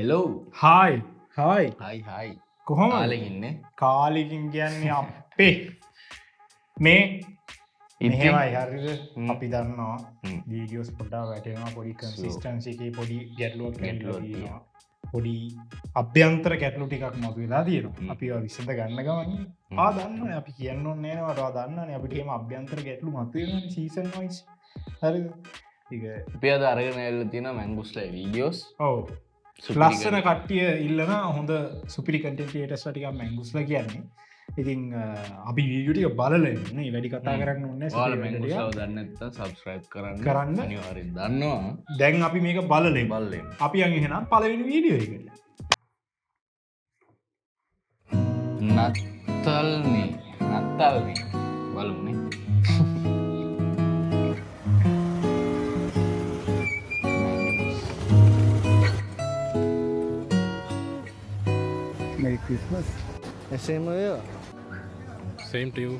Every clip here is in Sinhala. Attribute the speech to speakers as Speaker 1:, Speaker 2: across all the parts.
Speaker 1: Hello.
Speaker 2: Hi hi.
Speaker 1: Hi hi.
Speaker 2: කොහොමද?
Speaker 1: කාලෙකින් ඉන්නේ.
Speaker 2: කාලෙකින් කියන්නේ අපේ මේ
Speaker 1: ඉතින්
Speaker 2: මෙහෙමයි හරිද?
Speaker 1: හ්ම්.
Speaker 2: අපි දන්නවා
Speaker 1: හ්ම්.
Speaker 2: වීඩියෝස් පොඩ්ඩක් වැටෙනවා, පොඩි කන්සිස්ටන්සි එකේ පොඩි ගැටලුවක් ඇවිල්ලා
Speaker 1: ගැටලුවක්
Speaker 2: තියෙනවා. පොඩි අභ්‍යන්තර ගැටලු ටිකක් මතුවලා තියෙනවා.
Speaker 1: හ්ම්.
Speaker 2: අපි ඒවා විසඳ ගන්න ගමන්
Speaker 1: හ්ම්.
Speaker 2: ආ දන්නවනේ අපි කියන්න ඕනේ නෑනේ ඔයා දන්නවනේ අපිට එහෙම අභ්‍යන්තර ගැටලු මතුවෙනවනේ සීසන් වයිස්. හරිද? ඒක
Speaker 1: අපි අද අරගෙන ඇවිල්ලා තියෙනවා මැංගුස්ලා වීඩියෝස්.
Speaker 2: ඔව්.
Speaker 1: සුපිරි
Speaker 2: ලස්සන
Speaker 1: content.
Speaker 2: කට්ටිය ඉල්ලන හොඳ සුපිරි කන්ටෙන්ට් ක්‍රියේටර්ස්ලා ටිකක් මැංගුස්ලා කියන්නේ. ඉතින් අපි වීඩියෝ ටික බලලා ඉන්නේ නේ, වැඩි කතා
Speaker 1: හ්ම්.
Speaker 2: කරන්න ඕනේ නෑ.
Speaker 1: ඔයාලා
Speaker 2: සුපිරි වැඩ ටික.
Speaker 1: මැංගුස්ලාව දන්නේ නැත්නම් සබ්ස්ක්‍රයිබ් කරන්න.
Speaker 2: කරන්න.
Speaker 1: අනිවාර්යෙන් දන්නවා.
Speaker 2: දැන් අපි මේක බලලා ඉමු.
Speaker 1: බලලා ඉමු.
Speaker 2: අපි යන් එහෙනම් පළවෙනි වීඩියෝ එකට.
Speaker 1: නත්තල්නේ. නත්තල්නේ. බලමු නේ.
Speaker 3: Merry Christmas.
Speaker 4: එසේම වේවා.
Speaker 5: Same to you.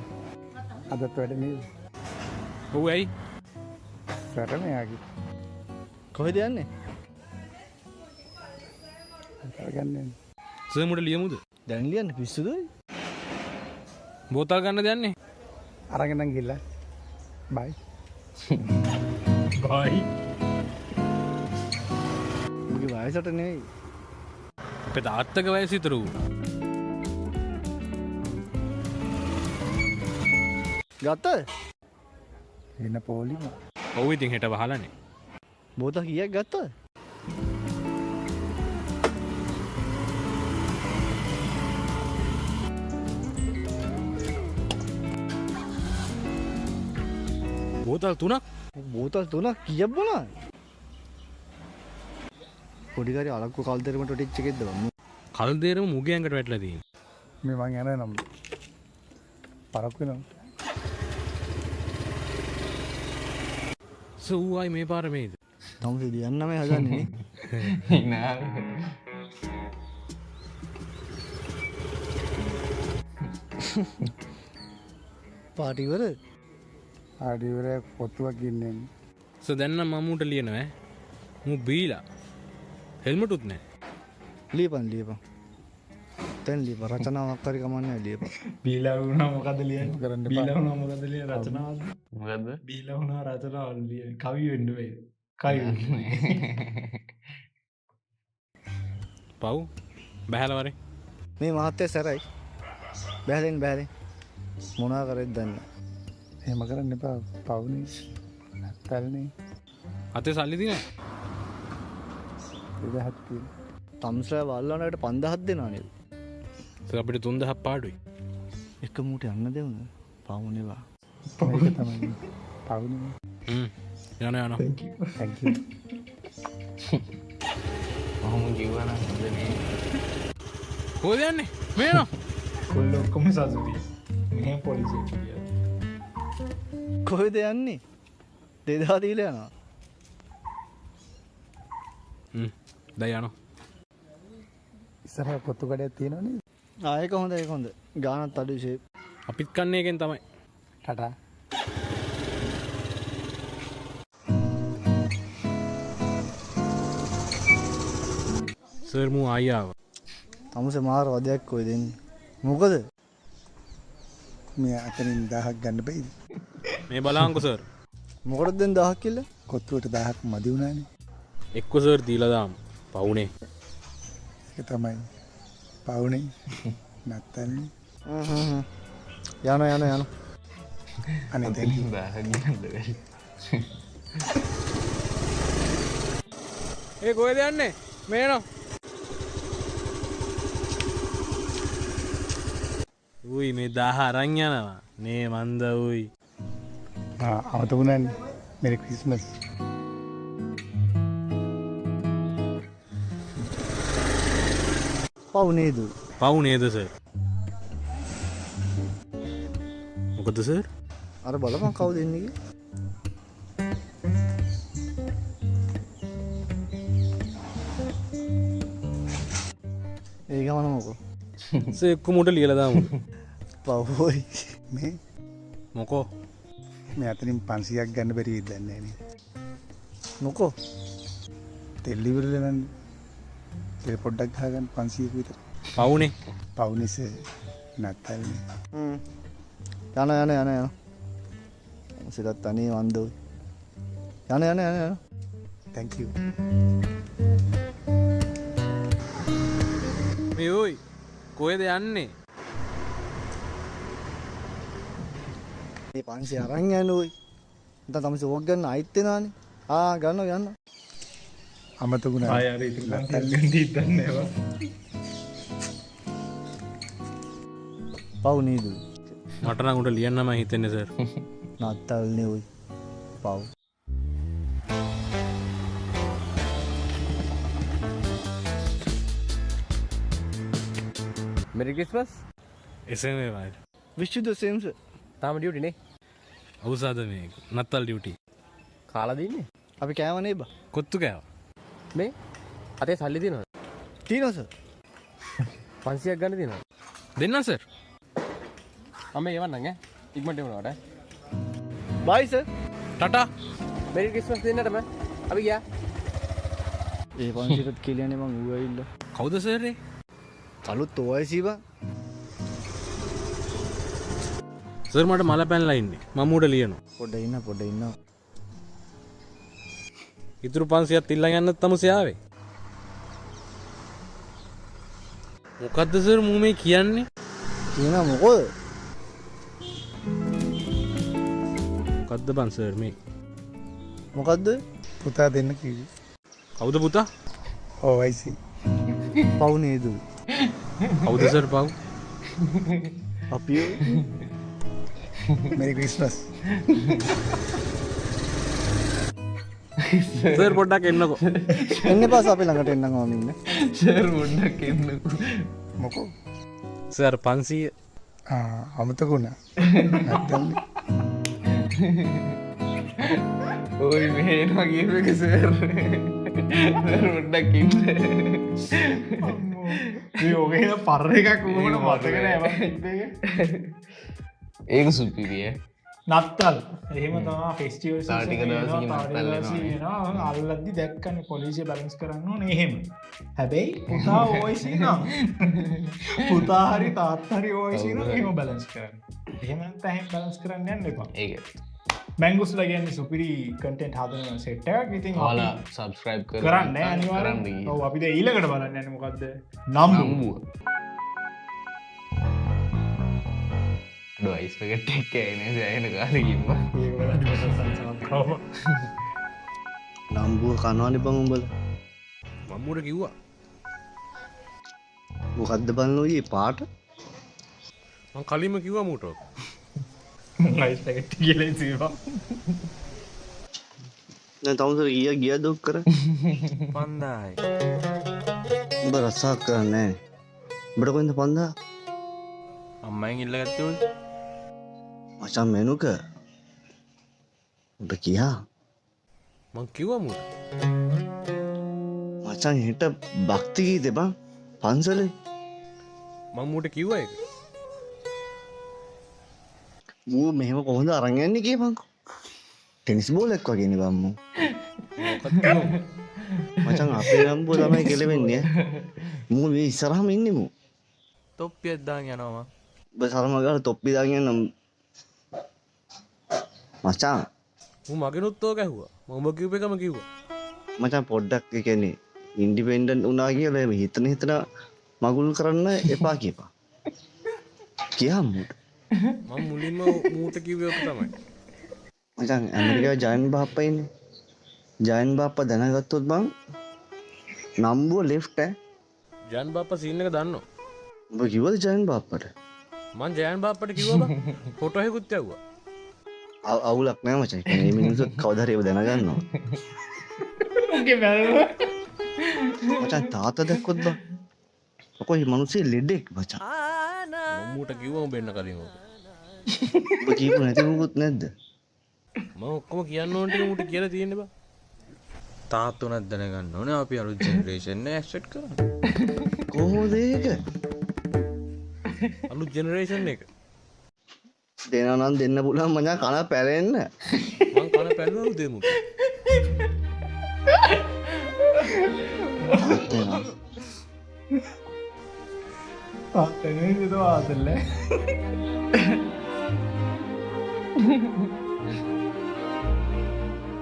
Speaker 3: අදත් වැඩ නේද?
Speaker 5: ඔව් ඇයි?
Speaker 3: සැර මෙයාගේ.
Speaker 4: කොහෙද යන්නේ?
Speaker 3: කරගන්න යන්නේ.
Speaker 5: සර් මුට ලියමුද?
Speaker 4: දැන් ලියන්න පිස්සුද ඔය?
Speaker 5: බෝතල් ගන්නද යන්නේ?
Speaker 3: අරගෙන නම් ගිහලා. බයි.
Speaker 2: බයි.
Speaker 4: උගේ වයසට නෙවෙයි.
Speaker 5: අපේ තාත්තගේ වයස ඉතුරු වූ.
Speaker 4: ගත්තද?
Speaker 3: එන පොලිම.
Speaker 5: ඔව් ඉතින් හෙට වහලානේ.
Speaker 4: බෝතල් කීයක් ගත්තද?
Speaker 5: බෝතල් තුනක්?
Speaker 4: බෝතල් තුනක් කීයක් බොනවද? පොඩි කරි අලක්කු කල්දෙරමට ටිච් එකෙක්ද බං?
Speaker 5: කල්දේරම මුගේ ඇඟට වැටලා තියෙන්නේ.
Speaker 3: මේ මං යනවා නම් පරක්කු වෙනවා.
Speaker 5: සර් ඌ ආයි මේ පාර මේද?
Speaker 4: තමුසේ ලියන්න මේ හදන්නේ නේ.
Speaker 1: නෑ.
Speaker 4: පාටි ඉවරද?
Speaker 3: ආඩි ඉවරයි පොත්තුවක් ඉන්නේ.
Speaker 5: සර් දැන් නම් මම ඌට ලියනවා ඈ. මූ බීලා. හෙල්මටුත් නෑ.
Speaker 4: ලියපන් ලියපන්. දැන් ලියපන් රචනාවක් හරි කමක් නෑ ලියපන්.
Speaker 2: බීලා වුණා මොකද ලියන්නේ?
Speaker 3: කරන්න එපා.
Speaker 2: බීලා වුණා මොකද ලියන්නේ? රචනාවක්ද?
Speaker 1: මොකද්ද?
Speaker 2: බීලා වුණා රචනාවක් ලියන්නේ. කවි වෙන්න බෑ. කවි වෙන්න.
Speaker 5: පව්. බැහැලා වරේ.
Speaker 4: මේ මහත්තයා සැරයි. බැහැලෙන් බැහැලෙන්. මොනවා කරෙද්ද දන්නේ නෑ.
Speaker 3: එහෙම කරන්න එපා. පවුනේ. නත්තල්නේ.
Speaker 5: අතේ සල්ලි තියෙනවද?
Speaker 3: 2000ක් තියෙනවා.
Speaker 4: තම්ස්ලා වල්ලනකට 5000ක් දෙනවා නේද?
Speaker 5: සර් අපිට 3000ක් පාඩුයි.
Speaker 4: එක මූට යන්න දෙවුන. පවුනේ වා.
Speaker 3: මේක තමයි. පවුනේ.
Speaker 5: හ්ම්. යනවා යනවා.
Speaker 2: Thank you.
Speaker 3: Thank you.
Speaker 1: ඔහොම කිව්වා නම් හොඳ නේ.
Speaker 5: කොහෙද යන්නේ? මේ යනවා.
Speaker 2: කොල්ලෝ ඔක්කොම සතුටුයි. මෙහෙම පොලිසිය කියලා.
Speaker 4: කොහෙද යන්නේ? 2000 දීලා යනවා.
Speaker 5: හ්ම්. දැන් යනවා.
Speaker 3: ඉස්සරහ පොත්තු කඩයක් තියෙනව නේද?
Speaker 4: ආ ඒක හොඳ ඒක හොඳ. ගානත් අඩුයි ෂේප්.
Speaker 5: අපිත් කන්නේ එකෙන් තමයි.
Speaker 3: ටටා.
Speaker 5: සර් මූ ආයි ආවා.
Speaker 4: තමුසේ මාර වදයක් කොයි දෙන්නේ? මොකද?
Speaker 3: මේ අතනින් 1000ක් ගන්න බැයිද?
Speaker 5: මේ බලහන්කෝ සර්.
Speaker 4: මොකටද දැන් 1000ක් කියලා?
Speaker 3: කොත්තුවට 1000ක් මදි වුණානේ.
Speaker 5: එක්ක සර් දීලා දාමු. පවුනේ.
Speaker 3: ඒක තමයි. පවුනේ. නත්තල්නේ.
Speaker 4: හ්ම් හ්ම් හ්ම්. යනවා යනවා යනවා.
Speaker 3: අනේ thank you.
Speaker 1: අතනින් 1000ක් ගන්න බැරි.
Speaker 5: ඒ කොහෙද යන්නේ? මේ යනවා. උයි මේ 1000 අරන් යනවා. නේ මන්ද උයි.
Speaker 3: ආ අමතක වුණානේ. Merry Christmas.
Speaker 4: පව් නේද?
Speaker 5: පව් නේද සර්? මොකද සර්?
Speaker 4: අර බලපන් කවුද ඉන්නේ කියලා. ඒ ගමන මොකෝ?
Speaker 5: සර් එක්ක මුට ලියලා දාමු.
Speaker 4: පව් ඔයි.
Speaker 3: මේ
Speaker 5: මොකෝ?
Speaker 3: මේ අතනින් 500ක් ගන්න බැරි වෙයිද දන්නේ නෑනේ.
Speaker 4: මොකෝ?
Speaker 3: තෙල් ඉවරලා නන්නේ. ඒ පොඩ්ඩක් ගහගන්න 500ක විතර.
Speaker 5: පවුනේ.
Speaker 3: පවුනේ සර්. නත්තල්නේ.
Speaker 4: යන යන යන යන. සිතත් අනේ වන්ද ඔය. යන යන යන යන.
Speaker 3: Thank you.
Speaker 5: මේ ඔයි කොහෙද යන්නේ?
Speaker 4: මේ 500 අරන් යන්න ඔයි. නැත්නම් තමසේ ඕක ගන්න ආයිත් එනවානේ. ආ ගන්නවා ගන්නවා.
Speaker 3: අමතක වුණා.
Speaker 2: ආය අර ඉතුරු 500 ගන්න ඉදන්නේ නෑ බං.
Speaker 4: පව් නේද?
Speaker 5: මට නම් උන්ට ලියන්නම හිතෙන්නේ සර්.
Speaker 4: නත්තල්නේ ඔයි. පව්.
Speaker 6: මෙරි ක්‍රිස්මස්.
Speaker 5: එසේම වේවායි.
Speaker 4: Wish you the same sir.
Speaker 6: තාම ඩියුටි නේ.
Speaker 5: අවුසාද මේ නත්තල් ඩියුටි.
Speaker 6: කාලා දින්නේ.
Speaker 4: අපි කෑව නේ බා.
Speaker 5: කොත්තු කෑවා.
Speaker 6: මේ අතේ සල්ලි තියෙනවද?
Speaker 4: තියෙනවා සර්.
Speaker 6: 500ක් ගන්න තියෙනවද?
Speaker 5: දෙන්නම් සර්.
Speaker 6: මම එවන්නම් ඈ. ඉක්මනට එවනවට ඈ.
Speaker 4: බයි සර්.
Speaker 5: ටටා.
Speaker 6: මෙරි ක්‍රිස්මස් දෙන්නටම අපි ගියා.
Speaker 4: ඒ 500ටත් කියලානේ මං ඌ ඇවිල්ලා.
Speaker 5: කවුද සර් ඒ?
Speaker 4: අලුත් OIC බං.
Speaker 5: සර් මට මල පැනලා ඉන්නේ. මම උඩ ලියනවා.
Speaker 4: පොඩ්ඩ ඉන්න පොඩ්ඩ ඉන්න.
Speaker 5: ඉතුරු 500ක් ඉල්ලන් යන්නත් තමසේ ආවේ. මොකද්ද සර් මූ මේ කියන්නේ?
Speaker 4: කියනවා මොකද?
Speaker 5: මොකද්ද බං සර් මේ?
Speaker 4: මොකද්ද?
Speaker 3: පුතා දෙන්න කිව්වේ.
Speaker 5: කවුද පුතා?
Speaker 3: OIC.
Speaker 4: පව් නේද?
Speaker 5: කවුද සර් පව්?
Speaker 4: අපි ඔය
Speaker 3: මෙරි ක්‍රිස්මස්.
Speaker 5: සර් පොඩ්ඩක් එන්නකෝ.
Speaker 4: එන්න එපා සර් අපි ළඟට එන්නම් මම ඉන්න.
Speaker 1: සර් පොඩ්ඩක් එන්නකෝ.
Speaker 3: මොකෝ?
Speaker 5: සර් 500.
Speaker 3: ආ අමතක වුණා. නත්තල්නේ.
Speaker 1: ඔයි මෙහෙ එනවා කියපු එක සර්. සර් පොඩ්ඩක් ඉන්න.
Speaker 2: මේ ඕක එන පරණ එකක් ඌ මට මතක නෑ බං තිබ්බ එක.
Speaker 1: ඒක සුපිරිය.
Speaker 2: නත්තල් එහෙම තමා ෆෙස්ටිවල්
Speaker 1: තව ටික
Speaker 2: සීසන් එක
Speaker 1: දවසකින්
Speaker 2: එනවා, තව ටික
Speaker 1: නත්තල්
Speaker 2: දවසකින්
Speaker 1: එනවා.
Speaker 2: එනවා. අල්ලද්දි දැක්කනේ පොලිසිය බැලන්ස් කරන්න ඕනේ එහෙම. හැබැයි පුතා OIC නම් පුතා හරි තාත්තා හරි OIC නම් එහෙම බැලන්ස් කරන්න. එහෙම නැත්නම් එහෙම බැලන්ස් කරන්න යන්න එපා.
Speaker 1: ඒක.
Speaker 2: මැංගුස්ලා කියන්නේ සුපිරි කන්ටෙන්ට් හදන සෙට් එකක්. ඉතින් අපි
Speaker 1: ඔයාලා සබ්ස්ක්‍රයිබ්
Speaker 2: කරන්නේ නෑ අනිවාර්යෙන්.
Speaker 1: කරන්න ගිහින්.
Speaker 2: ඔව් අපි දැන් ඊළඟට බලන්න යන්නේ මොකද්ද? නම්බුව.
Speaker 1: නම්බුව. අඩෝ අයිස් පැකට් එක කෑවේ නෑ සෑහෙන කාලෙකින් බං.
Speaker 2: ඒක බලන්න මට සංසාරයක් ආවා.
Speaker 4: නම්බුව කනවනේ බං උඹලා.
Speaker 5: මම උඩ කිව්වා.
Speaker 4: මොකද්ද බං ඔය පාට?
Speaker 5: මං කලින්ම කිව්වා මූට.
Speaker 2: මං අයිස් පැකට් එක කියලා ඉතින් බං.
Speaker 4: දැන් තමුසර ගියා ගියා දොක් කර.
Speaker 6: 5000යි.
Speaker 4: උඹ රස්සාවක් කරන්නේ නෑනේ. උඹට කොහෙන්ද 5000?
Speaker 6: අම්මෙන් ඉල්ලගත්තේ ඔය.
Speaker 4: මචං මෙනුක. උඹ කියා
Speaker 5: මං කිව්වා මූට.
Speaker 4: මචං හෙට භක්ති ගීතේ බං පන්සලේ.
Speaker 5: මං මූට කිව්වා ඒක.
Speaker 4: මූ මෙහෙම කොහොමද අරන් යන්නේ කියපන්කෝ. ටෙනිස් බෝලයක් වගේ නේ බං මූ.
Speaker 5: මොකක්ද කිව්වා මූ?
Speaker 4: මචං අපේ නම්බුව තමයි කෙලවෙන්නේ ඈ. මූ මේ ඉස්සරහම ඉන්නේ මූ.
Speaker 6: තොප්පියක් දාන් යනවා මං.
Speaker 4: උඹ සරම ගාලා තොප්පි දාගෙන යන්න මචං.
Speaker 5: මූ මගෙනුත් ඕක ඇහුවා. මං උඹ කිව්ව එකම කිව්වා.
Speaker 4: මචං පොඩ්ඩක් ඒ කියන්නේ ඉන්ඩිපෙන්ඩන්ට් වුණා කියලා එහෙම හිතන හිතන මගුල් කරන්න එපා කියපන්. කියා මූට.
Speaker 5: මං මුලින්ම මූට කිව්වේ ඔක තමයි.
Speaker 4: මචං ඇමරිකාවේ ජයන් බාප්පා ඉන්නේ. ජයන් බාප්පා දැනගත්තොත් බං නම්බුව ලෙෆ්ට් ඈ.
Speaker 5: ජයන් බාප්පා සීන් එක දන්නවා.
Speaker 4: උඹ කිව්වද ජයන් බාප්පට?
Speaker 5: මං ජයන් බාප්පට කිව්වා බං. ෆොටෝ එකකුත් යවුවා.
Speaker 4: අවුලක් නෑ මචං. ඒ කියන්නේ මේ මිනිස්සුත් කවදා හරි ඒව දැනගන්නවා.
Speaker 2: උන්ගේ මැරෙනවා.
Speaker 4: මචං තාත්තා දැක්කොත් බං. ඔකෝ මේ මිනිස්සේ ලෙඩෙක් මචං.
Speaker 5: මං මූට කිව්වා උඹ එන්න කලින් ඕක.
Speaker 4: උඹ කියපු නැති මොකුත් නැද්ද?
Speaker 5: මං ඔක්කොම කියන්න ඕන ටික මූට කියලා තියෙන්නේ බං.
Speaker 6: තාත්තා උනත් දැනගන්න ඕනේ අපි අලුත් ජෙනරේෂන් එක ඇක්සෙප්ට් කරන්න.
Speaker 4: කොහොමද ඒක?
Speaker 5: අලුත් ජෙනරේෂන් එක.
Speaker 4: දෙනවා නම් දෙන්න පුළුවන් මචං කන පැලෙන්න.
Speaker 5: මං කන පැලුවා උදේ මූට.
Speaker 4: තාත්තා එනවා.
Speaker 2: තාත්තා නෙවෙයි ඒක ආතල් ඈ.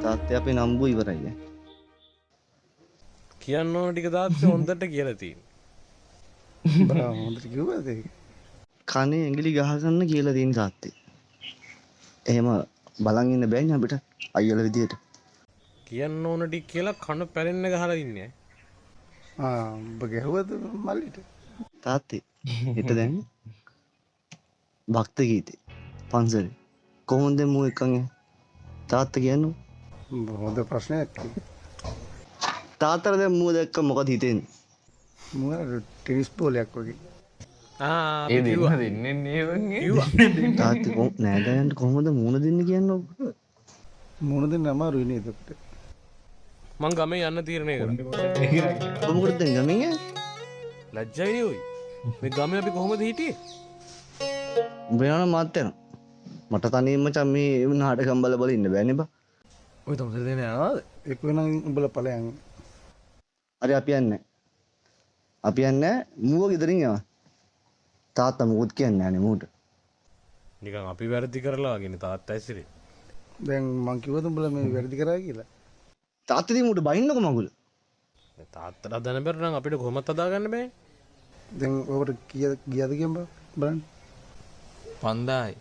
Speaker 4: තාත්තේ අපේ නම්බුව ඉවරයි ඈ.
Speaker 5: කියන්න ඕන ටික තාත්තේ හොඳට කියලා තියෙනවා.
Speaker 3: බා හොඳට කිව්වද ඒක?
Speaker 4: කනේ ඇඟිලි ගහගන්න කියලා තියෙන තාත්තේ. එහෙම බලන් ඉන්න බෑනේ අපිට අයියලා විදියට.
Speaker 5: කියන්න ඕන ටික කියලා කන පැලෙන්න ගහලා ඉන්නේ ඈ.
Speaker 3: ආ උඹ ගැහුවද මල්ලිට?
Speaker 4: තාත්තේ හෙට දැන් භක්ත ගීතේ පන්සලේ කොහොමද දැන් මූ එක්කන් යන්නේ? තාත්තා කියන්නේ
Speaker 3: උඹ හොඳ ප්‍රශ්නයක්.
Speaker 4: තාත්තට දැන් මූ දැක්ක මොකද හිතෙන්නේ?
Speaker 3: මූ අර ටෙනිස් බෝලයක් වගේ.
Speaker 5: ආ
Speaker 1: ඒ
Speaker 5: අපි කිව්වා.
Speaker 1: දෙන්න දෙන්නේ නේ බං ඒ.
Speaker 5: කිව්වා.
Speaker 4: තාත්තේ කො නෑදෑයන්ට කොහොමද මූණ දෙන්නේ කියන්නේ ඔබ?
Speaker 3: මූණ දෙන්න අමාරුයි නේද අපිට?
Speaker 5: මං ගමේ යන්න තීරණය කරා.
Speaker 2: කොණ්ඩේ පොඩ්ඩක් ඒක.
Speaker 4: ඔබ මොකටද දැන් ගමෙන් යන්නේ?
Speaker 5: ලැජ්ජයිනේ ඔයි. මේ ගමේ අපි කොහොමද හිටියේ?
Speaker 4: උඹ යනවා නම් මාත් යනවා. මට තනියම මචං මේ නාටකම් බල බල ඉන්න බෑනේ බං.
Speaker 6: ඔය තමුසේ දෙන්න යනවාද?
Speaker 3: එක්ක වෙනම් උඹලා ඵලයන්.
Speaker 4: හරි අපි යන්නේ. අපි යන්නේ මූව ගෙදරින් යනවා. තාත්තා මොකුත් කියන්නේ නෑනේ මූට.
Speaker 5: නිකන් අපි වැරදි කරලා වගේනේ තාත්තා ඇසිරේ.
Speaker 3: දැන් මං කිව්වද උඹලා මේ වැරදි කරා කියලා?
Speaker 4: තාත්තා ඉතින් මූට බයින්නකො මගුල.
Speaker 5: දැන් තාත්තට හදන්න බැරි නම් අපිට කොහොමත් හදාගන්න බෑනේ.
Speaker 3: දැන් ඔකට කීයද ගියාද කියන් බලන්න.
Speaker 6: 5000යි.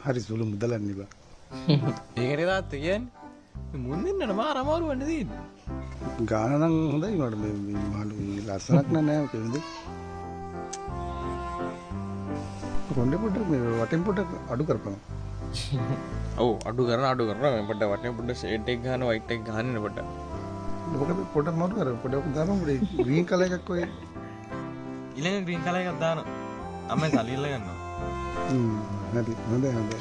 Speaker 3: හරි සුළු මුදලක් නේ බං.
Speaker 6: ඒකනේ තාත්තේ කියන්නේ. මේ මුන් දෙන්නට මාර අමාරු වන්නේ තියෙන්නේ.
Speaker 3: ගාන නම් හොඳයි උනාට මේ මේ මහලු ලස්සනක් නෑ කොහෙන්ද? කොණ්ඩේ පොඩ්ඩක් මේ වටෙන් පොඩ්ඩක් අඩු කරපන්.
Speaker 1: ඔව් අඩු කරන අඩු කරනවා මේ පොඩ්ඩක් වටේ පොඩ්ඩක් ෂේඩ් එක ගහන වයිට් එක ගහන්න නේ පොඩ්ඩක්.
Speaker 3: මොකද පොඩ්ඩක් මාරු කර පොඩ්ඩක් දාපන් පොඩි ග්‍රීන් කලර් එකක් ඔය.
Speaker 6: ඊළඟ ග්‍රීන් කලර් එකක් දානවා. අම්මේ සල්ලි ඉල්ල ගන්නවා.
Speaker 3: හ්ම් හරි හොඳයි හොඳයි.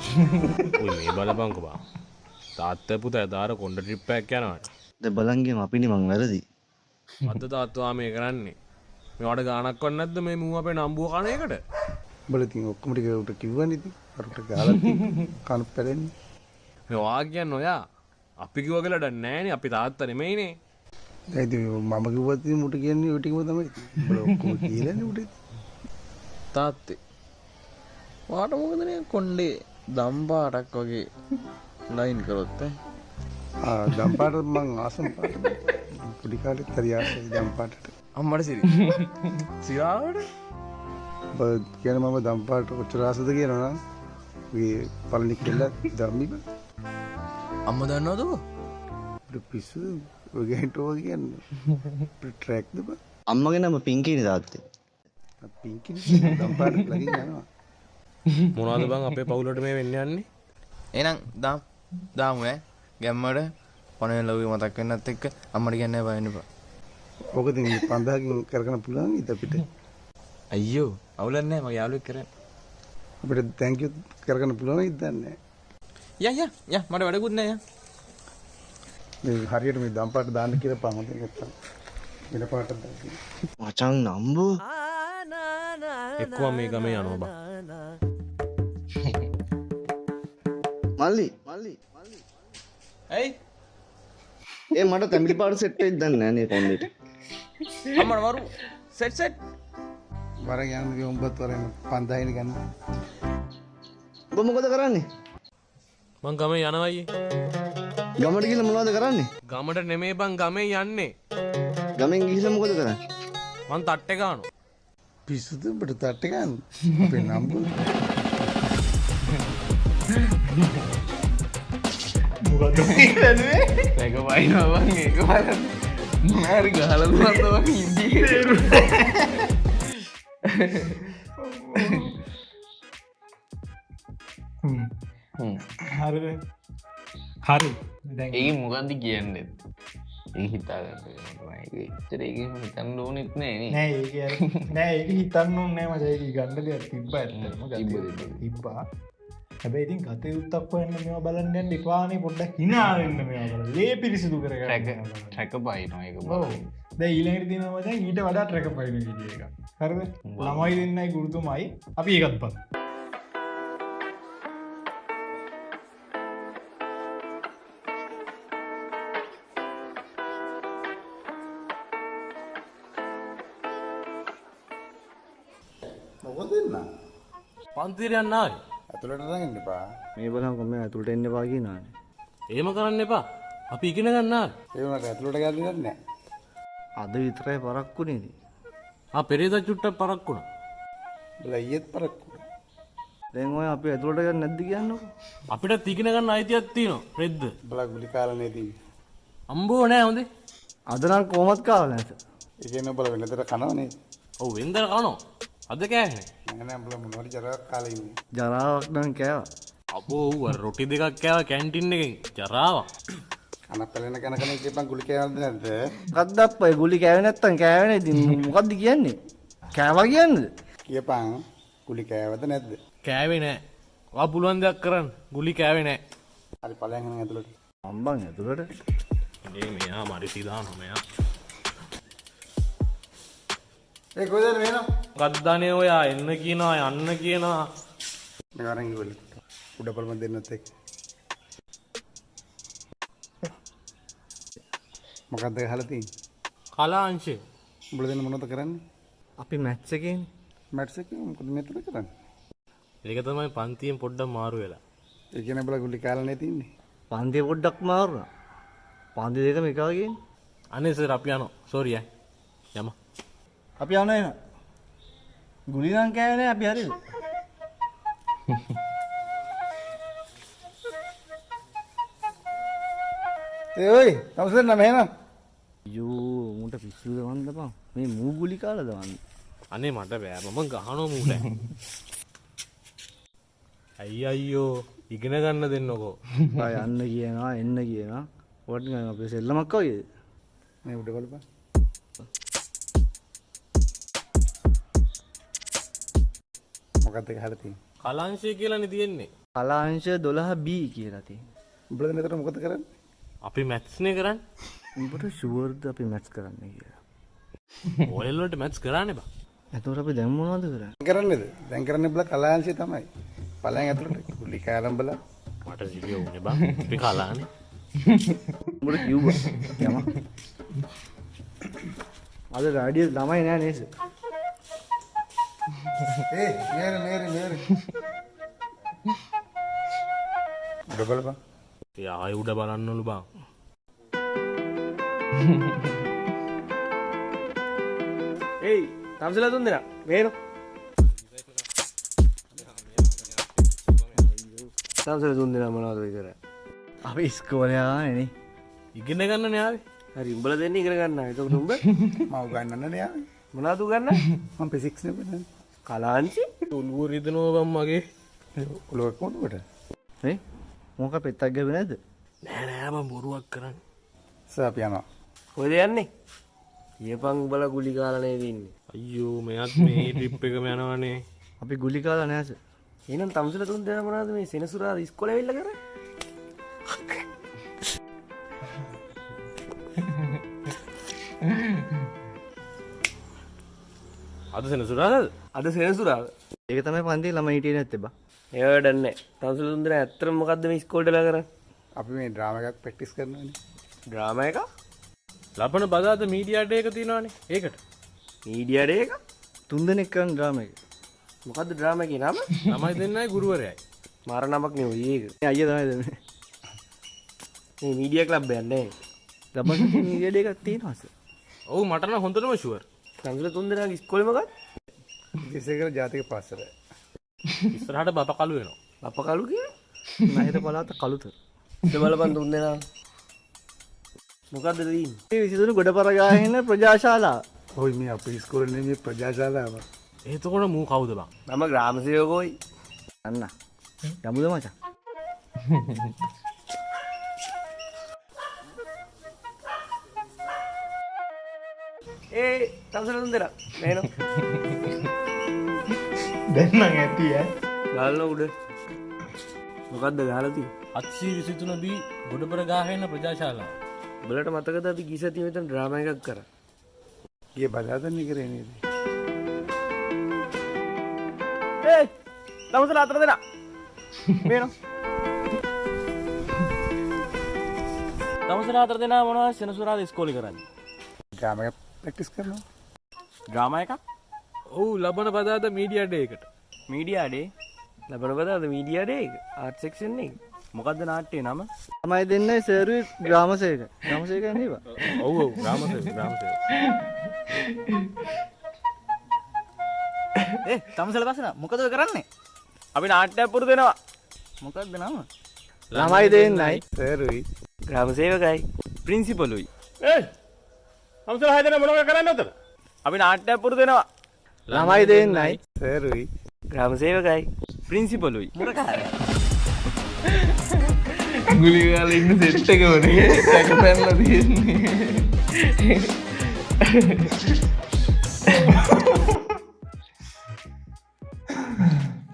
Speaker 5: ඔයි මේ බලපන්කෝ බං. තාත්තා පුතා දාර කොණ්ඩ ට්‍රිප් එකක් යනවානේ.
Speaker 4: දැන් බලන් ගියම අපිනේ මං වැරදි.
Speaker 5: අද තාත්තා මේ කරන්නේ. මේවට ගාණක් වත් නැද්ද මේ මූ අපේ නම්බුව කන එකට?
Speaker 3: උඹලා ඉතින් ඔක්කොම ටික උට කිව්වනේ ඉතින්. අර උට ගහලා තියෙන්නේ. කන පැලෙන්නේ.
Speaker 5: මේ ඔයා කියන්නේ ඔයා අපි කිව්වා කියලා වැඩක් නෑනේ. අපි තාත්තා නෙමෙයිනේ.
Speaker 3: දැන් ඉතින් මම කිව්වත් ඉතින් මුට කියන්නේ ඔය ටිකම තමයි. උඹලා ඔක්කොම කියලානේ උට ඉතින්.
Speaker 6: තාත්තේ ඔයාට මොකද නේ කොණ්ඩේ දම් පාටක් වගේ ලයින් කරොත් ඈ?
Speaker 3: ආ දම් පාට මං ආසම පාට. පොඩි කාලෙත් හරි ආසයි දම් පාටට.
Speaker 6: අම්මට සිරි. සිරාවට
Speaker 3: ඔබ කියන්නේ මම දම් පාට කොච්චර ආසද කියනවා නම් ඔය පළනි කෙල්ල දම්මි බං.
Speaker 6: අම්මා දන්නවද ඔබ?
Speaker 3: අපිට පිස්සු ඔය ගෑන්ට ඔය කියන්නේ. අපිට ට්‍රැක්ද බං?
Speaker 4: අම්මගේ නම පින්කීනේ තාත්තේ.
Speaker 3: පින්කිනේ දම් පාට ළඟින් යනවා.
Speaker 5: මොනවද බං අපේ පවුලට මේ වෙන්න යන්නේ?
Speaker 6: එහෙනම් දාමු ඈ. ගැම්මට පණ ලව්වේ මතක් වෙන්නත් එක්ක අම්මට කියන්න බය වෙන්න එපා.
Speaker 3: ඔක ඉතින් 5000කින් කරගෙන පුළුවන් ඉතින් අපිට.
Speaker 6: අයියෝ අවුලක් නෑ මගේ යාළුවෙක් කරන්නේ.
Speaker 3: අපිට thank you කරගෙන පුළුවන් ඉතින් දන්නේ නෑ.
Speaker 6: යා යා යා මට වැඩකුත් නෑ යා.
Speaker 3: මේ හරියට මේ දම් පාට දාන්න කියලා පන් හොඳ නැත්තම් වෙන පාටක් දාන්න.
Speaker 4: මචං නම්බුව.
Speaker 5: එක්කම මේ ගමේ යනවා බං.
Speaker 4: මල්ලි
Speaker 6: ඇයි
Speaker 4: ඒ මට තැඹිලි පාට සෙට් වෙන්න දන්නේ නෑ නේ කොණ්ඩේට.
Speaker 6: අම්මට මරු සෙට් සෙට්.
Speaker 3: වරන් යන්න ගිය උඹත් වරන් 5000 නේ ගන්න.
Speaker 4: ඔබ මොකද කරන්නේ?
Speaker 5: මං ගමේ යනවා අයියේ.
Speaker 4: ගමට ගිහලා මොනවද කරන්නේ?
Speaker 5: ගමට නෙමෙයි බං ගමේ යන්නේ.
Speaker 4: ගමෙන් ගිහලා මොකද කරන්නේ?
Speaker 5: මං තට්ටේ ගහනවා.
Speaker 3: පිස්සුද උඹට තට්ටේ ගන්න? අපේ නම්බුව.
Speaker 2: මොකද්ද මේ බැලුවේ?
Speaker 1: ඒක වයින්නවා බං ඒක බලන්න. මොන හරි ගහලා දුන්නත් බං ඉන්දියේ.
Speaker 2: හ්ම්. හරිද? හරි. දැන්
Speaker 1: ඒක මොකද්ද කියන්නේ? ඒක හිතා ගන්න වෙනවා. ඒක එච්චර ඒක එහෙම හිතන්න ඕනෙත් නෑ නේ.
Speaker 2: නෑ ඒක අර නෑ ඒක හිතන්න ඕනේ නෑ මචං. ඒක ගන්න දෙයක් තිබ්බා ඇත්තටම.
Speaker 1: තිබ්බ,
Speaker 2: තිබ්බා. හැබැයි ඉතින් ගත යුත්තක් හොයන්න මේවා බලන්න යන්න එපානේ. පොඩ්ඩක් hina වෙන්න මේවා බලන්න. ලේ පිරිසිදු කරගන්න මේවා බලන්න.
Speaker 1: ට්‍රැක් පයින්නවා ඒක
Speaker 2: ඔව්.
Speaker 1: බලන්න.
Speaker 2: දැන් ඊළඟට තියෙනවා මචං ඊට වඩා ට්‍රැක් පයින් වීඩියෝ එකක්. හරිද? ළමයි දෙන්නයි ගුරුතුමයි අපි ඒකත් බලමු.
Speaker 3: දෙන්නා?
Speaker 5: පන්තියට යන්න ආවේ.
Speaker 3: ඇතුළට නම් එන්න එපා.
Speaker 4: මේ බලන්කො මේ ඇතුළට එන්න එපා කියනවානේ.
Speaker 5: එහෙම කරන්න එපා. අපි ඉගෙන ගන්න ආවේ.
Speaker 3: ඒ වුණාට ඇතුළට ගන්න නෑ.
Speaker 4: අද විතරයි පරක්කු නේද?
Speaker 5: ආ පෙරේදා චුට්ටක් පරක්කු වුණා.
Speaker 3: උඹලා ඊයේත් පරක්කු.
Speaker 4: දැන් ඔය අපි ඇතුළට ගන්න නැද්ද කියන්නකෝ?
Speaker 5: අපිටත් ඉගෙන ගන්න අයිතියක් තියෙනවා. රෙද්ද.
Speaker 3: උඹලා ගුලි කාලා නේද ඉන්නේ?
Speaker 5: අම්බෝ නෑ හොඳේ.
Speaker 4: අද නම් කොහොමත් කාලා නැත.
Speaker 3: ඒ කියන්නේ උඹලා වෙනදට කනව නේද?
Speaker 5: ඔව් වෙනදට කනවා. අද කෑවේ නෑ.
Speaker 3: නෑ නෑ උඹලා මොනවද ජරාවක් කාලා ඉන්නේ.
Speaker 4: ජරාවක් නම් කෑවා.
Speaker 5: අපෝ ඌ අර රොටි දෙකක් කෑවා කැන්ටින් එකෙන්. ජරාවක්.
Speaker 3: කන පැලෙන කන කන කියපන් ගුලි කෑවද නැද්ද?
Speaker 4: මොකද්ද අප්පා ඒ ගුලි කෑවේ නැත්තම් කෑවේ නෑ ඉතින් මොකද්ද කියන්නේ? කෑවා කියන්නද?
Speaker 3: කියපන් ගුලි කෑවද නැද්ද?
Speaker 5: කෑවේ නෑ. ඔයා පුළුවන් දෙයක් කරන්න. ගුලි කෑවේ නෑ.
Speaker 3: හරි ඵලයන් එහෙනම් ඇතුළට.
Speaker 4: අම්බන් ඇතුළට.
Speaker 5: මේ මෙයා මරිසි දානවා මෙයා.
Speaker 3: ඒ කොහෙද මේනවා?
Speaker 5: මොකක්ද අනේ ඔයා එන්න කියනවා යන්න කියනවා.
Speaker 3: මේ වරන් ඉවල. උඩ බලමු දෙන්නත් එක්ක. මොකද්ද ගහලා තියෙන්නේ?
Speaker 5: කලා අංශේ.
Speaker 3: උඹලා දෙන්න මොනවද කරන්නේ?
Speaker 4: අපි මැට්ස් එකේනේ.
Speaker 3: මැට්ස් එකේ මොකද මෙතන කරන්නේ?
Speaker 5: ඒක තමයි පන්තියෙන් පොඩ්ඩක් මාරු වෙලා.
Speaker 3: ඒ කියන්නේ උඹලා ගුලි කාලා නේ තින්නේ.
Speaker 4: පන්තිය පොඩ්ඩක් මාරු වුණා. පන්ති දෙකම එක වගේනේ.
Speaker 5: අනේ සර් අපි යනවා. සෝරි ඈ. යමු.
Speaker 4: අපි යනවා එහෙනම්. ගුලි නම් කෑවේ නෑ අපි හරිද?
Speaker 3: ඒ ඔයි තමසෙන් නම එහෙනම්.
Speaker 4: අයියෝ මුන්ට පිස්සුද වන්ද බං. මේ මූ ගුලි කාලාද වන්ද?
Speaker 5: අනේ මට බෑ මම ගහනවා මූට. ඇයි අයියෝ ඉගෙන ගන්න දෙන්නකෝ.
Speaker 4: ආ යන්න කියනවා එන්න කියනවා. ඔයාට නිකන් අපේ සෙල්ලමක් වගේද?
Speaker 3: මේ උඩ බලපන්. මොකද්ද ගහලා තියෙන්නේ?
Speaker 5: කලාංශය කියලානේ තියෙන්නේ.
Speaker 4: කලාංශ 12B කියලා තියෙන්නේ.
Speaker 3: උඹලා දෙන්න එතන මොකද කරන්නේ?
Speaker 5: අපි මැත්ස් නේ කරන්නේ.
Speaker 4: උඹට ෂුවර්ද අපි මැත්ස් කරන්නේ කියලා?
Speaker 5: ඔයල් වලට මැත්ස් කරන්නේ බා.
Speaker 4: එතකොට අපි දැන් මොනවද කරන්නේ?
Speaker 3: කරන්නේද? දැන් කරන්නේ උඹලා කලාංශය තමයි. ඵලයන් ඇතුළට ගුලි කාලා උඹලා.
Speaker 5: මට සිහිය වුණේ බං. අපි කලානේ.
Speaker 4: උඹට කිව්වා. යම. අද රාඩිය ළමයි නෑ නේද?
Speaker 3: ඒ මේර මේර මේර. උඩ බලපන්.
Speaker 5: ඒ ආයෙ උඩ බලන්නලු බං.
Speaker 7: ඒයි තම්සලා තුන් දෙනා මේනෝ. තම්සලා තුන් දෙනා මොනවද ඔය කරන්නේ?
Speaker 4: අපි ඉස්කෝලේ ආවනේ නේ.
Speaker 5: ඉගෙන ගන්න නේ ආවේ.
Speaker 7: හරි උඹලා දෙන්නේ ඉගෙන ගන්න ආවේ. එතකොට උඹ
Speaker 3: මම උගන්නන්න නේ ආවේ.
Speaker 7: මොනවද උගන්නන්නේ?
Speaker 3: මම ෆිසික්ස් නේ උගන්නන්නේ.
Speaker 7: කලාංශි?
Speaker 5: ඔළුව රිදෙනවා බං මගේ.
Speaker 3: ඔළුව කොහොමද උඹට?
Speaker 4: නේ? මොකක් පෙත්තක් ගැහුවේ නැද්ද?
Speaker 5: නෑ නෑ බං බොරුවක් කරන්නේ.
Speaker 3: සර් අපි යනවා.
Speaker 7: කොහෙද යන්නේ? කියපන් උඹලා ගුලි කාලා නේද ඉන්නේ?
Speaker 5: අයියෝ මෙයත් මේ ට්‍රිප් එකම යනවනේ.
Speaker 4: අපි ගුලි කාලා නෑ සර්.
Speaker 7: එහෙනම් තම්සලා තුන් දෙනා මොනවද මේ සෙනසුරාදා ඉස්කෝලේ ඇවිල්ලා කරන්නේ?
Speaker 5: අද සෙනසුරාදාද?
Speaker 7: අද සෙනසුරාදා.
Speaker 4: ඒක තමයි පන්තියේ ළමයි හිටියේ නැත්තේ බං.
Speaker 7: ඒ වැඩක් නෑ. තම්සලා තුන් දෙනා ඇත්තටම මොකද්ද මේ ඉස්කෝලේට වෙලා කරන්නේ?
Speaker 3: අපි මේ ඩ්‍රාමා එකක් ප්‍රැක්ටිස් කරනවානේ.
Speaker 7: ඩ්‍රාමා එකක්?
Speaker 5: ලබන බදාද මීඩියා ඩේ එක තියෙනවානේ. ඒකට.
Speaker 7: මීඩියා ඩේ එක?
Speaker 4: තුන් දෙනෙක් කරන ඩ්‍රාමා එක.
Speaker 7: මොකද්ද ඩ්‍රාමා එකේ නම?
Speaker 5: ළමයි දෙන්නයි ගුරුවරයයි.
Speaker 7: මාර නමක් නේ ඔය ඒක.
Speaker 4: මේ අයියා තමයි දෙන්නේ.
Speaker 7: මේ මීඩියා ක්ලබ් එකක් නේ.
Speaker 4: ලබන සතියේ මීඩියා ඩේ එකක් තියෙනවා සර්.
Speaker 5: ඔව් මට නම් හොඳටම ෂුවර්.
Speaker 7: තම්සලා තුන් දෙනාගේ ඉස්කෝලේ මොකක්ද?
Speaker 3: විජේසේකර ජාතික පාසල.
Speaker 5: ඉස්සරහට බප කළු වෙනවා.
Speaker 7: බප කළු කියන්නේ?
Speaker 4: නහිර පළාත කළුතර.
Speaker 7: ඉත බලපන් තුන් දෙනා. මොකද්ද තියෙන්නේ?
Speaker 4: මේ 23 ගොඩපර ගාහින ප්‍රජාශාලාව.
Speaker 3: ඔයි මේ අපේ ඉස්කෝලේ නෙමෙයි ප්‍රජාශාලාව.
Speaker 5: එතකොට මූ කවුද බං?
Speaker 7: මම ග්‍රාම සේවකෝයි.
Speaker 4: අන්න. යමුද මචං?
Speaker 7: ඒ තම්සලා තුන් දෙනා මේනෝ.
Speaker 2: දැන් නම් ඇති ඈ.
Speaker 7: ගාලන උඩ. මොකද්ද ගහලා තියෙන්නේ?
Speaker 5: 723 බී ගොඩපර ගාහින ප්‍රජාශාලාව.
Speaker 7: උඹලට මතකද අපි ගිය සතියේ මෙතන ඩ්‍රාමා එකක් කරා?
Speaker 3: ගිය බදාදන්නේ කරේ නේද?
Speaker 7: ඒ තම්සලා හතර දෙනා මේනෝ.
Speaker 6: තම්සලා හතර දෙනා මොනවද සෙනසුරාදා ඉස්කෝලේ කරන්නේ?
Speaker 3: ඩ්‍රාමා එකක් ප්‍රැක්ටිස් කරනවා.
Speaker 6: ඩ්‍රාමා එකක්?
Speaker 5: ඔව් ලබන බදාදා මීඩියා ඩේ එකට.
Speaker 7: මීඩියා ඩේ ලබන බදාද මීඩියා ඩේ එක ආර්ට් සෙක්ෂන් එක. මොකද්ද නාට්‍යයේ නම?
Speaker 4: ළමයි දෙන්නයි සර්ුයි ග්‍රාමසේවක. ග්‍රාමසේවක නේ බා.
Speaker 5: ඔව් ඔව් ග්‍රාමසේවක ග්‍රාමසේවක.
Speaker 8: ඒ තමසල බසන මොකද ඔය කරන්නේ?
Speaker 7: අපි නාට්‍යයක් පුරුදු වෙනවා.
Speaker 8: මොකද්ද නම?
Speaker 4: ළමයි දෙන්නයි
Speaker 3: සර්ුයි
Speaker 7: ග්‍රාමසේවකයි ප්‍රින්සිපලුයි.
Speaker 5: ඒ තමසල හය දෙනා මොනවද කරන්නේ උතන?
Speaker 7: අපි නාට්‍යයක් පුරුදු වෙනවා.
Speaker 4: ළමයි දෙන්නයි
Speaker 3: සර්ුයි
Speaker 7: ග්‍රාමසේවකයි ප්‍රින්සිපලුයි.
Speaker 8: මුරකාරයා.
Speaker 1: ගුලි ගාලා ඉන්න සෙට් එක වනේ සැක පැනලා තියෙන්නේ.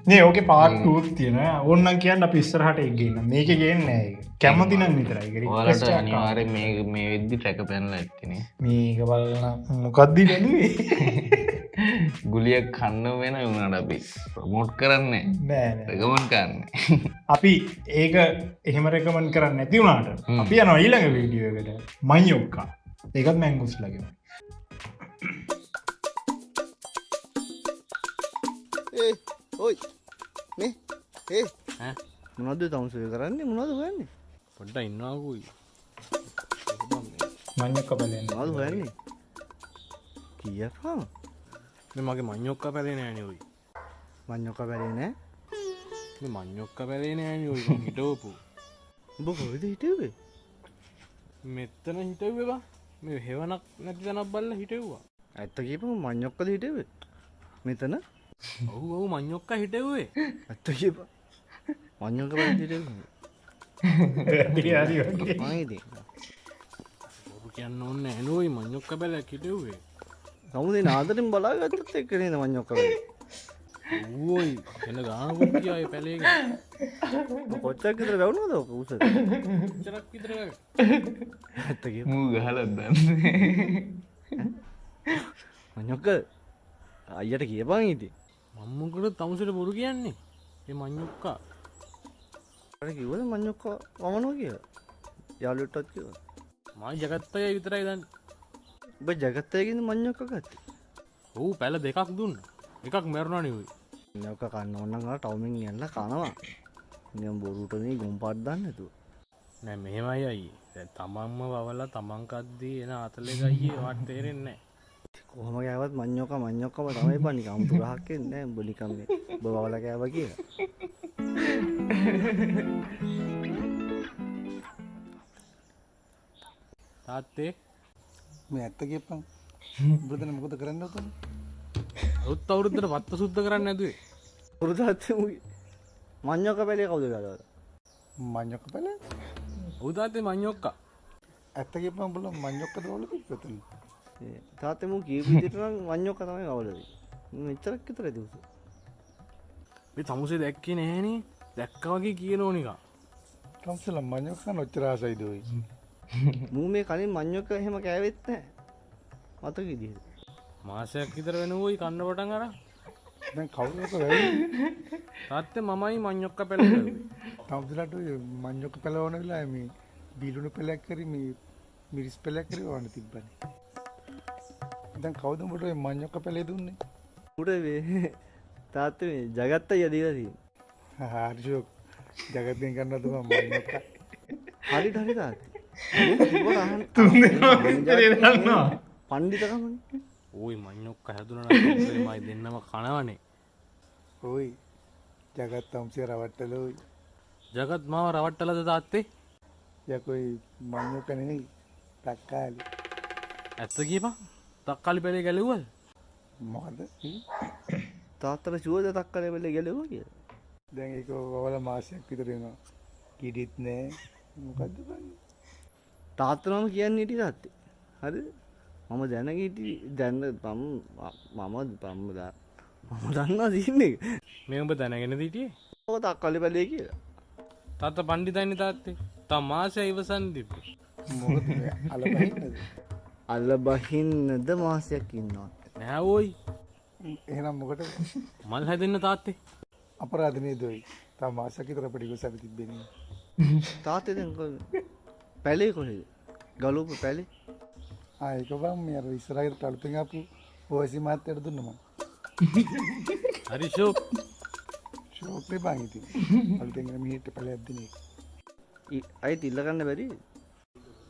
Speaker 2: නේ ඕකේ පාර්ට් 2 තියෙනවා. ඕන්නම් කියන්න අපි ඉස්සරහට ඒක ගේන්න. මේකේ ගේන්නේ නෑ ඒක. කැමති නම් විතරයි. ඒක රික්වෙස්ට්
Speaker 1: ඔයාලට
Speaker 2: එකක් ආවා.
Speaker 1: අනිවාර්යෙන් මේ මේ වෙද්දි ට්‍රැක පැනලා ඇත්තේ.
Speaker 2: මේක බලන මොකද්ද බැලුවේ?
Speaker 1: ගුලියක් කන්න වෙන වුණාට අපි ප්‍රොමෝට් කරන්නේ
Speaker 2: නෑ නෑ.
Speaker 1: රෙකමන්ඩ් කරන්නේ.
Speaker 2: අපි ඒක එහෙම රෙකමන්ඩ් කරන්නේ නැති වුණාට අපි යනවා ඊළඟ වීඩියෝ එකට. මඤ්ඤොක්කා. ඒකත් මැංගුස්ලාගේ.
Speaker 4: ඒ ඔයි මේ ඒ
Speaker 5: ඈ?
Speaker 4: මොනවද තමසල කරන්නේ මොනවද හොයන්නේ?
Speaker 5: පොඩ්ඩක් ඉන්නවාකුයි.
Speaker 2: මඤ්ඤොක්කා බලන්න.
Speaker 4: මොනවද හොයන්නේ? කියපන්.
Speaker 5: මේ මගේ මඤ්ඤොක්කා පැලේ නෑනේ ඔයි.
Speaker 4: මඤ්ඤොක්කා පැලේ නෑ.
Speaker 5: මේ මඤ්ඤොක්කා පැලේ නෑනේ ඔයි මං හිටවපු.
Speaker 4: උඹ කොහෙද හිටුවේ?
Speaker 5: මෙතන හිටව්වේ බා. මේ හෙවණක් නැති තැනක් බලලා හිටව්වා.
Speaker 4: ඇත්ත කියපන් මඤ්ඤොක්කද හිටුවේ? මෙතන?
Speaker 5: ඔව් ඔව් මඤ්ඤොක්කා හිටව්වේ.
Speaker 4: ඇත්ත කියපන්. මඤ්ඤොක්කා පැලේ හිටුවේ.
Speaker 2: හරි හරි වගේ.
Speaker 4: මං ඉතින්
Speaker 5: බොරු කියන්න ඕනේ නෑ නෝයි මඤ්ඤොක්කා පැලයක් හිටව්වේ.
Speaker 4: සමුදේ නාදරෙන් බලාගත්තත් එක්ක නේද මඤ්ඤොක්කා පැලේ?
Speaker 5: ඔව් ඔයි එන ගානකුත් ගියා ඒ පැලේ ගැන.
Speaker 4: කොච්චරක් විතර වැවුනද ඔක උස?
Speaker 5: කොච්චරක් විතර වැව්වේ?
Speaker 4: ඇත්ත කියපන්.
Speaker 1: මූ ගහලත් දන්නේ.
Speaker 4: මඤ්ඤොක්කා අයියට කියපන් ඉතින්.
Speaker 5: මං මොකටද තමුසෙට බොරු කියන්නේ? ඒ මඤ්ඤොක්කා.
Speaker 4: අර කිව්වද මඤ්ඤොක්කා වමනවා කියලා? යාළුවෙක්ටවත් කිව්වද?
Speaker 5: මං ජගත් අයියා විතරයි දන්නේ.
Speaker 4: උඹ ජගත් අයියගෙන්ද මඤ්ඤොක්කා ගත්තේ?
Speaker 5: ඔව් පැල දෙකක් දුන්නා. එකක් මැරුණා නේ ඔයි.
Speaker 4: මඤ්ඤොක්කා කන්න ඕන නම් අර ටවුමෙන් යන්න කනවා. නිකන් බොරුට මේ ගොම්පාට දාන්න නැතුව.
Speaker 5: නෑ මෙහෙමයි අයියේ. දැන් තමන්ම වවලා තමන් කද්දී එන අතලෙක අයියේ වාට තේරෙන්නේ නෑ.
Speaker 4: කොහොම කෑවත් මඤ්ඤොක්කා මඤ්ඤොක්කම තමයි බා නිකන් අමුතු රහක් එන්නේ නෑ. උඹ නිකන් මේ උඹ වවලා කෑවා කියලා.
Speaker 5: තාත්තේ
Speaker 3: මේ ඇත්ත කියපන්. උඹ දැන් මොකද කරන්නේ උතන?
Speaker 5: අලුත් අවුරුද්දට වත්ත සුද්ධ කරන්න නැදුවේ.
Speaker 4: බොරු තාත්තේ මුගේ මඤ්ඤොක්කා පැලේ කවුද ගලවලා?
Speaker 3: මඤ්ඤොක්ක පැලේ?
Speaker 5: ඔව් තාත්තේ මඤ්ඤොක්කා.
Speaker 3: ඇත්ත කියපන් උඹලා මඤ්ඤොක්කද වවලා තිබ්බේ උතන?
Speaker 4: ඒ තාත්තේ මූ කියපු විදිහට නම් මඤ්ඤොක්කා තමයි වවලා තිබ්බේ. මෙච්චරක් විතරයි තිබුණේ.
Speaker 5: මේ තමුසේ දැක්කේ නෑනේ. දැක්කා වගේ කියනෝ නිකන්.
Speaker 3: තමුසෙලා මඤ්ඤොක්කා නොච්චර ආසයිද ඔයි?
Speaker 4: මූ මේ කලින් මඤ්ඤොක්කා එහෙම කෑවෙත් නෑ. මතක විදිහට.
Speaker 5: මාසයක් විතර වෙනවෝයි කන්න පටන් අරන්.
Speaker 3: දැන් කවුද ඔක වැව්වේ?
Speaker 5: තාත්තේ මමයි මඤ්ඤොක්කා පැල වැව්වේ.
Speaker 3: තමුසෙලාට ඔය මඤ්ඤොක්ක පැල වවන වෙලාවේ මේ බීලුණු පැලයක් හරි මේ මිරිස් පැලයක් හරි වවන්න තිබ්බනේ. දැන් කවුද උඹට ඔය මඤ්ඤොක්ක පැලේ දුන්නේ?
Speaker 4: උඩ මේ තාත්තේ මේ ජගත් අයියා දීලා තියෙන්නේ.
Speaker 3: හරි ෂෝක්. ජගත්ෙන් ගන්නවද මං මඤ්ඤොක්ක?
Speaker 4: හරිට හරි තාත්තේ. මූ කිව්වට අහන්න
Speaker 2: තුන් දෙනා විතරේ දන්නවා.
Speaker 4: පණ්ඩිතකමනේ.
Speaker 5: ඕයි මඤ්ඤොක්කා හැදුනා නම් තමුසේ මයි දෙන්නම කනවනේ.
Speaker 3: ඔයි ජගත් තමුසේ රවට්ටලා ඔයි.
Speaker 5: ජගත් මාව රවට්ටලාද තාත්තේ?
Speaker 3: යකෝ මඤ්ඤොක්ක නෙමෙයි තක්කාලි.
Speaker 5: ඇත්ත කියපන්. තක්කාලි පැලේ ගැලෙව්වද?
Speaker 3: මොකද?
Speaker 4: තාත්තට ෂුවර්ද තක්කාලි පැලේ ගැලෙව්වා කියලා?
Speaker 3: දැන් ඒක වවලා මාසයක් විතර වෙනවා. කිඩිත් නෑ. මොකද්ද බං?
Speaker 4: තාත්තා මම කියන්නේ හිටියේ තාත්තේ. හරිද? මම දැනගෙන හිටියේ දැන් මම මම මම මම දන්නවා සීන් එක.
Speaker 5: මේ උඹ දැනගෙනද හිටියේ?
Speaker 4: ඔක තක්කාලි පැලේ කියලා.
Speaker 5: තාත්තා පණ්ඩිතයිනේ තාත්තේ. තව මාසයක් ඉවසන් තිබ්බේ.
Speaker 3: මොකද මේ අල බහින්නද?
Speaker 4: අල බහින්නද මාසයක් ඉන්නවා.
Speaker 5: නෑ ඕයි.
Speaker 3: එහෙනම් මොකටද?
Speaker 5: මල් හැදෙන්න තාත්තේ.
Speaker 3: අපරාධ නේද ඔයි? තව මාසයක් විතර අපිට ඉවසන්න තිබ්බේ නේ.
Speaker 4: තාත්තේ දැන් පැලේ කොහෙද? ගලූප පැලේ.
Speaker 3: ආ ඒක බං මේ අර ඉස්සරහට අලුතෙන් ආපු ඕසි මහත්තයාට දුන්න මං.
Speaker 5: හරි ෂෝක්.
Speaker 3: ෂෝක් නේ බං ඉතින්. අලුතෙන් එන මිනිහෙක්ට පැලයක් දෙන එක.
Speaker 4: අයිත් ඉල්ල ගන්න බැරි?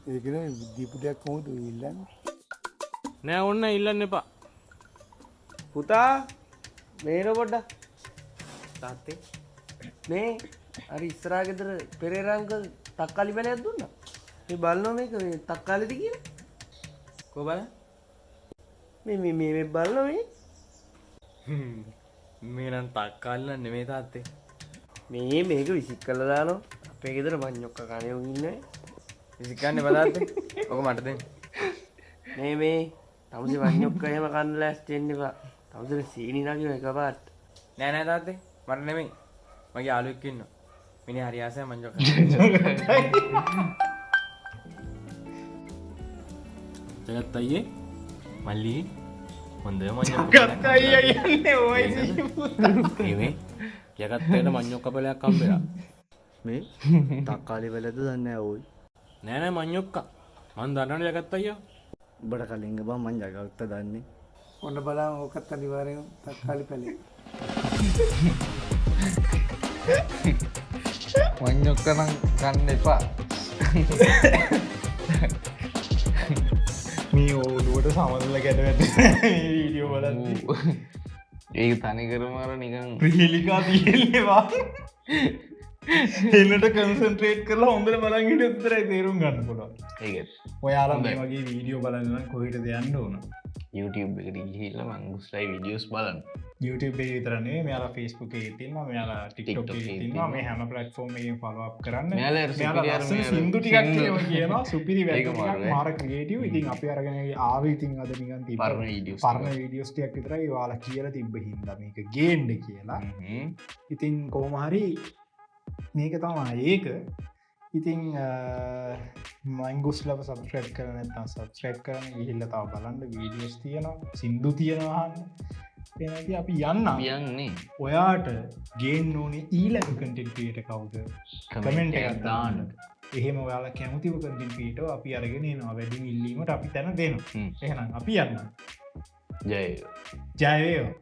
Speaker 3: ඒක නේ දීපු දෙයක් කොහොමද ඔය ඉල්ලන්නේ?
Speaker 5: නෑ ඕන්න ඉල්ලන්න එපා.
Speaker 7: පුතා මේන පොඩ්ඩක්. තාත්තේ මේ අර ඉස්සරහා ගෙදර පෙරේරා අංකල් තක්කාලි පැලයක් දුන්නා. මේ බලනවා මේක මේ තක්කාලිද කියලා.
Speaker 6: කො බලන්න.
Speaker 7: මේ මේ මේ මේ බලනවා මේ.
Speaker 6: මේ නම් තක්කාලි නම් නෙමෙයි තාත්තේ.
Speaker 7: මේ මේක විසික් කරලා දානවා. අපේ ගෙදර මඤ්ඤොක්ක කණේ උන් ඉන්නේ.
Speaker 6: විසික් ගන්න එපා තාත්තේ. ඔක මට දෙන්න.
Speaker 7: මේ මේ තමුසේ මඤ්ඤොක්ක එහෙම කන්න ලෑස්ති වෙන්න එපා. තමුසේ සීනි නගින එකපාරට.
Speaker 6: නෑ නෑ තාත්තේ මට නෙමෙයි. මගේ යාළුවෙක් ඉන්නවා. මිනිහා හරි ආසයි මඤ්ඤොක්ක.
Speaker 5: ජගත් අයියේ
Speaker 6: මල්ලි හොඳ මඤ්ඤොක්ක.
Speaker 2: ජගත් අයියා කියන්නේ OIC පුතා.
Speaker 5: මේ ජගත් අයියට මඤ්ඤොක්ක පැලයක් හම්බෙලා.
Speaker 4: මේ තක්කාලි පැලයක්ද දන්නේ නෑ ඕයි.
Speaker 5: නෑ නෑ මඤ්ඤොක්ක. මං දන්නවනේ ජගත් අයියා.
Speaker 4: උඹට කලින් බං මං ජගත්ත දන්නේ.
Speaker 3: ඔන්න බලන්න ඕකත් අනිවාර්යෙන් තක්කාලි පැලේ.
Speaker 1: මඤ්ඤොක්ක නම් කන්න එපා.
Speaker 2: මේ ඔළුවට සමනල ගැට වැටෙන මේ වීඩියෝ බලද්දි.
Speaker 1: ඒක තනිකරම අර නිකන්
Speaker 2: ප්‍රහේලිකා තියෙන්නේ බං. එන්නට කන්සන්ට්‍රේට් කරලා හොඳට බලන් හිටියොත් විතරයි තේරුම් ගන්න පුළුවන්.
Speaker 1: ඒක
Speaker 2: ඔයාලා මේ
Speaker 1: හොඳයි.
Speaker 2: වගේ වීඩියෝ බලන්න නම් කොහෙටද යන්න ඕන?
Speaker 1: YouTube එකට ගිහිල්ලා මංගුස්ලයි වීඩියෝස් බලන්න.
Speaker 2: YouTube එකේ විතර නෙවෙයි, මෙයාලා Facebook එකේ තියෙනවා, මෙයාලා TikTok
Speaker 1: TikTok
Speaker 2: එකේ
Speaker 1: එකේ
Speaker 2: තියෙනවා. මේ හැම ප්ලැට්ෆෝම් එකකින් ෆලෝ අප් කරන්න.
Speaker 1: මෙයාලා අර
Speaker 2: මෙයාලා
Speaker 1: සුපිරි අර
Speaker 2: ලස්සන
Speaker 1: මේ අර
Speaker 2: සින්දු ටිකක්
Speaker 1: සින්දු.
Speaker 2: එහෙම කියනවා, සුපිරි වැඩ
Speaker 1: ඒක
Speaker 2: ටිකක්,
Speaker 1: මාරු ඈ.
Speaker 2: මාර ක්‍රියේටිව්. ඉතින් අපි අරගෙන ආවේ ඉතින් අද නිකන් තිබ්බ
Speaker 1: පරණ වීඩියෝස්
Speaker 2: පරණ
Speaker 1: ටිකක්.
Speaker 2: වීඩියෝස් ටිකක් විතරයි ඔයාලා කියලා තිබ්බ හින්දා මේක ගේන්න කියලා. ඉතින් කොහොම හරි මේක තමයි ඒක. ඉතින් මංගුස්ලව සබ්ස්ක්‍රයිබ් කරලා නැත්නම් සබ්ස්ක්‍රයිබ් කරන්න ගිහිල්ලා තව බලන්න වීඩියෝස් තියෙනවා, සින්දු තියෙනවා අහන්න. එහෙනම් ඉතින් අපි යන්න.
Speaker 1: අපි යන්නේ.
Speaker 2: ඔයාට ගේන්න ඕනේ ඊළඟ කන්ටෙන්ට් ක්‍රියේටර් කවුද? කමෙන්ට් එකක් දාන්න. එහෙම ඔයාලා කැමතිව කන්ටෙන්ට් ක්‍රියේටර් අපි අරගෙන එනවා. වැඩිම ඉල්ලීමට අපි තැන දෙනවා. එහෙනම් අපි යන්න.
Speaker 1: ජය වේවා.
Speaker 2: ජය වේවා.